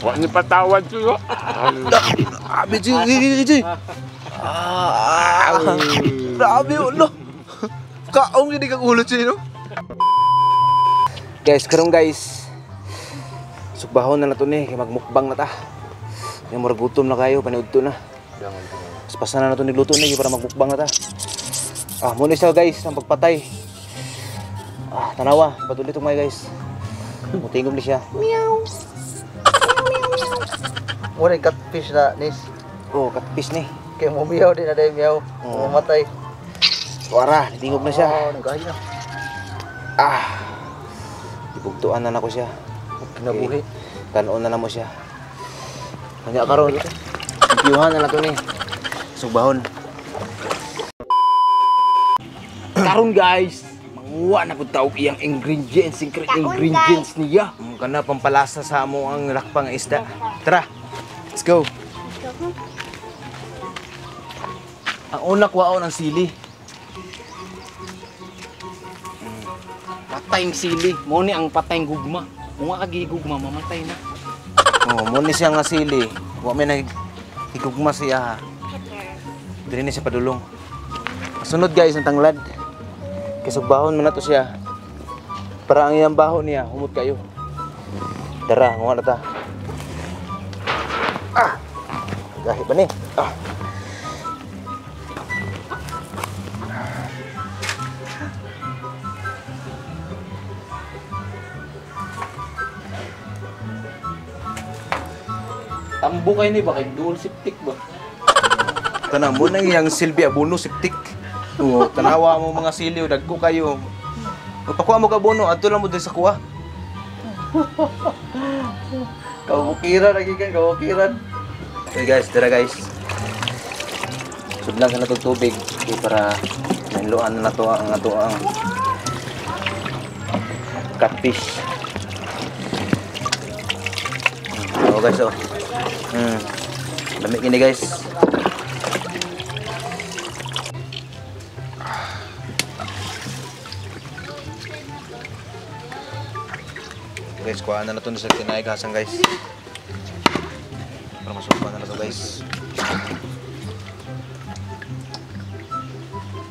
Wa ni patawad tuyo. Grabe, Chuy. Ah, grabe, ulo. Kaong hindi kang ulo, Chuy, no? Guys, karong guys. Sugbahon na to ni, kay magmukbang na ta. Kaya murag gutom na kayo, paniudto na. Paspasan na nato ni luto ni para magmukbang na ta. Ah, muna siya guys, ang pagpatay. Ah, tanawa, patuloy itong mga guys. Mutingog ni siya. Meow. Muna yung catfish na nis. Oh, catfish ni. Kaya mumiyaw din na dahil miyaw. Oo. Mamatay. Wara, nitingog na siya. Oo, nagahi na. Ah. Ibugtuan na nako siya. Kinabuhi. Kanon na mo siya. Kanya karon. Piyuhan na nato ni. Sugbahon. Karon guys, manguha na pud taog iyang ingredients, secret ingredients niya. Kana pampalasa sa amo ang lakpang isda. Tara. Let's go. Ang una kuwaon ang sili. Patayng sili, mo ni ang patayng gugma. Kung wa ka gigugma, mamatay na. Oh, mo ni siya nga sili. Wa may nag higugma siya. Dili ni siya padulong. Sunod guys ang tanglad. Kay sugbahon man nato siya. Para ang iyang baho niya humot kayo. Dara, nguha na ta. Ah. Gahi pa ni. Ah. Tambo kayo ni ba kay dual septic ba? Kana mo nang iyang silbi abono septic. Oo, tanawa mo mga sili, dagko kayo. Magpakuha mo ka abono, adto lang mo diri sa kuha. Kawukiran, lagi kan, kawukiran. Okay guys, tara guys. Sudlan sa natong tubig okay, para nainluan na nato ang ato ang catfish. Oh guys, oh. Lamig ini guys. Guys, kuha na nato sa tinaig hasang guys. Para masukan na to guys.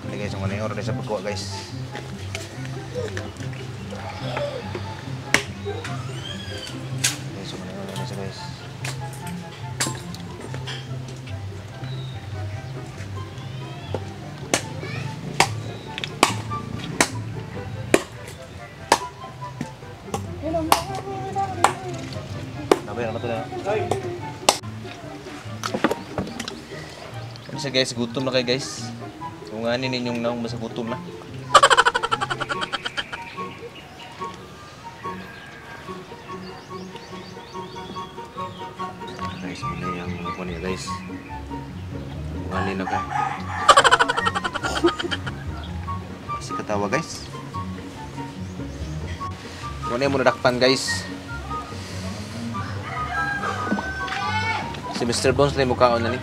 Ini guys, ang ano yung sa pagkuha guys. Guys, ang ano yung guys. Nabay na to na. Ano siya guys, gutom na kayo guys. Kung ano ninyong naong basta gutom na. Guys, muna yung mga niya guys. Kung ano na ka. Kasi katawa guys. Kung ano yung muna dakpan guys. Si Mr. Bones na yung mukhaon na ni.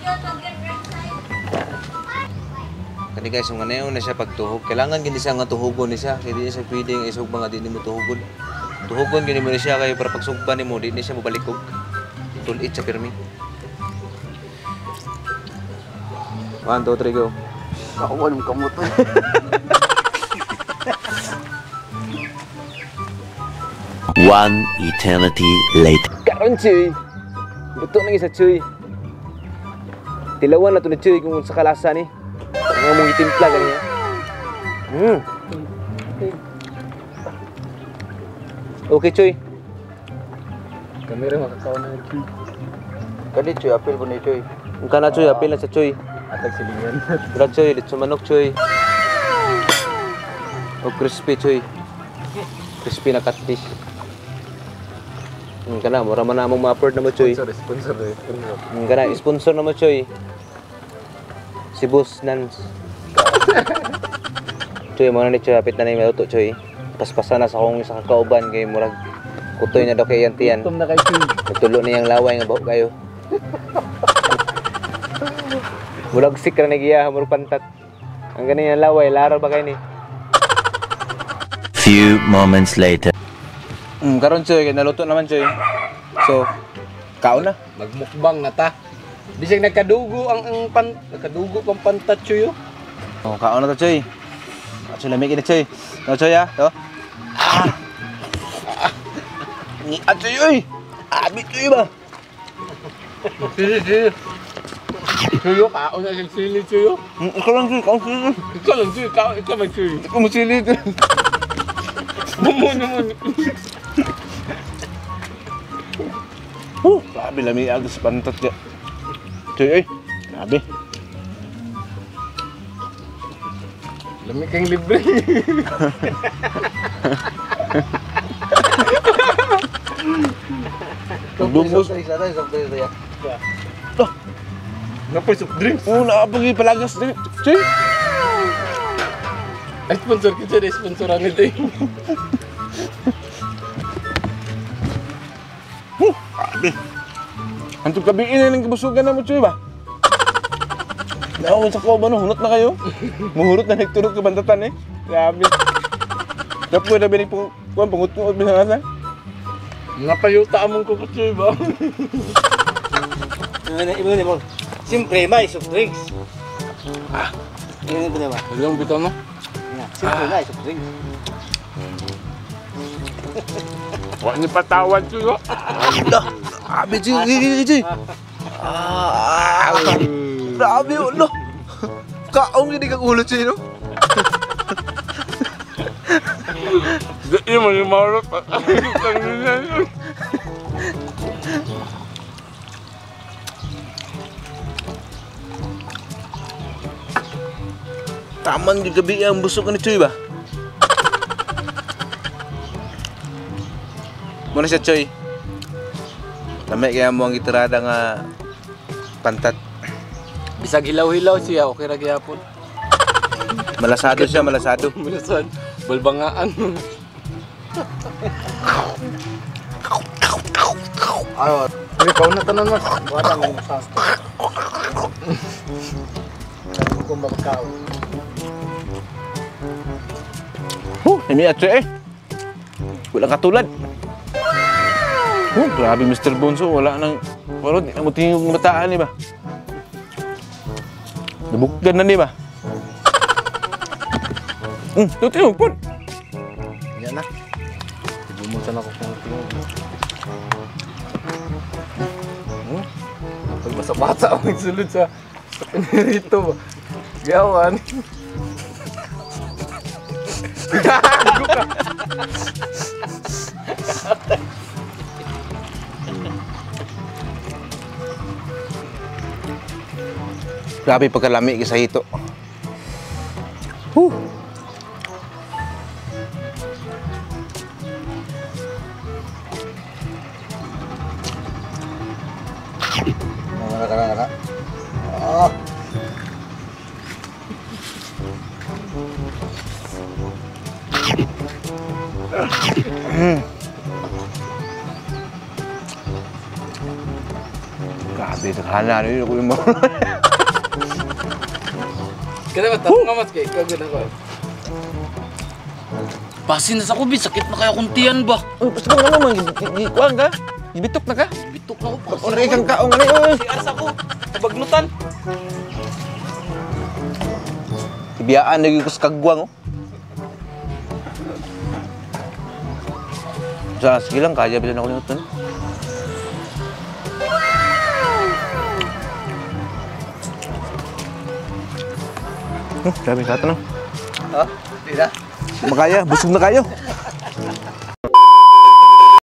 Kani guys, kung ano na siya pagtuhog, kailangan gini siya nga tuhugon ni siya. Kaya di siya pwedeng isugba nga di mo tuhugon. Tuhugon gini mo ni siya kay para pagsugba nimo di ni siya mobalikog. Tulit siya pirmi. 1, 2, 3, go. Kawan mo kamot. One eternity later. Karon Chuy. Luto na isa Chuy. Tilawan na to ni Chuy kung sa kalasa ni. Ang mong itimpla ganiya. Okay Chuy. Kamera makakaon na Chuy. Kani Chuy, apil po ni Chuy. Kung kana Chuy, apil na sa Chuy. Atag silingan. Dra Chuy, litso manok Chuy. O crispy Chuy. Crispy na catfish. Kana, mura man na among ma-afford na mo Chuy. Sponsor, sponsor, sponsor. Kana, sponsor na mo Chuy. Si Boss Nance. Chuy, mo na ni Chuy, hapit na ni maluto Chuy. Paspasan na sa akong isa ka kauban kay murag kutoy na daw kay iyang tiyan. Gutom na kay Chuy. Nagtulo niyang laway nga baho kayo. Murag sik ra ni giya, murag pantat. Ang ganyan laway, laro ba kay ni? Few moments later. Karon Choy, kay naluto naman Choy. So, kaon na. Magmukbang na ta. Bisag nagkadugo ang pan nagkadugo pang pantat Choy. Oh, kaon na ta Choy. Choy lamig ina Choy. No Choy ah, to. Ah. Ni Choy oy. Abi Choy ba? Sili sili. Chuyo, kaon na siyang sili, Chuyo. Ikaw lang Choy, kaon sili. Ikaw lang, Chuyo. Ikaw man, Chuyo. Ikaw mo sili. Mumuno mo. Grabe lami agos pantat ya. Choy oy. Grabe. Lami kang libre. Dugos. Soft drinks ya. Napoy soft drinks. Oh, naapag palagas din. Choy. Ay, sponsor kita deh, sponsoran itu. Grabe. Antong gabi ina ng kabusugan na mo, Choy ba? Naon sa ko ba no? Hunot na kayo? Muhurot na nagturok ka bantatan eh. Grabe. Dapat na binig pong kuan pangut-ngut bilang asa. Napayuta among ko Choy ba? Ibo ni mo. Siyempre may soft drinks. Ah. Ibo ni ba? Ilang bitaw no? Siyempre may soft drinks. Wa ni patawad Choy. Grabe, Choy. Choy. Ah. Grabe, ulo. Kaong gini kang ulo, Choy, no? Di mo ni marot. Taman di gabi ang busog ni Choy ba? Muna siya, Choy. Lami kaya mo ang gitirada nga pantat. Bisag hilaw-hilaw siya, okay ra gyapon. Malasado siya, malasado. Malasad. Balbangaan. Ayo. Uy, kaon na tanan mas. Wala mo sa. Kung magkaon. Huh, nami at eh. Walang katulad. Oh, grabe Mr. Bonso, wala nang pero di na mo tingin yung bataan ni ba? Nabukgan na ni ba? Tuti mo po. Yan na. Ibumutan ako kung tingin. Pag basa-basa ako nagsulod sa rito ba? Gawan. Gago ka. Grabe pagkalami sa hito. Huh. Nara. Ah. Grabe, taghana na yun ako yung mga. Kaya ba, tanong nga mas kay ikaw gud ako. Basin na sa kubi, sakit na kaya kung tiyan ba? Uy, basta kung ano man, gikuan ka? Gibitok na ka? Bitok na ako. Ano kang kaong ano yun? Si Ars ako, tabagnutan. Ibiyaan na yung kagwang oh. Sa sige lang, kaya ba ako limutan? Grabe sa ato no. Ha? Di na. Makaya, busog na kayo.